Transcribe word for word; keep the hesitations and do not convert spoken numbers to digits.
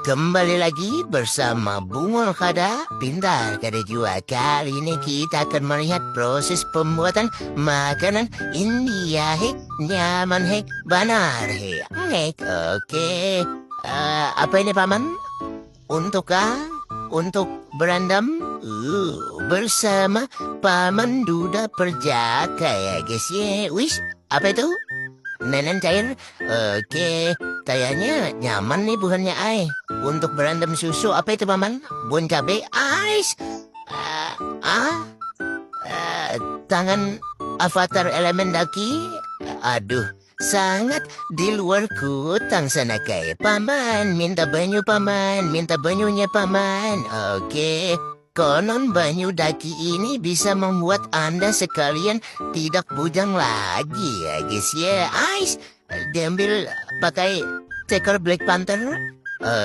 Kembali lagi bersama Bungul Kada, Pintar Kada Jua. Kali ini kita akan melihat proses pembuatan makanan India, hei. Nyaman, hei. Banar, hei. Ngek, oke. Eh, apa ini, Paman? Untuk kah? Untuk berandam? Uh, bersama Paman Duda Perjaka ya, guys, ya. Wis, apa itu? Nenen cair? Oke, kayaknya nyaman nih buhannya, ai. Untuk berandam susu, apa itu, Paman? Bun cabe, ais. Ah, ah? Eh, tangan avatar elemen daki? Aduh, sangat di luar kutang sana, kai. Paman, minta banyu, Paman. Minta banyunya, Paman. Oke. Konon banyu daki ini bisa membuat Anda sekalian tidak bujang lagi ya, guys, ya. Ais, diambil pakai seekor Black Panther. Eh,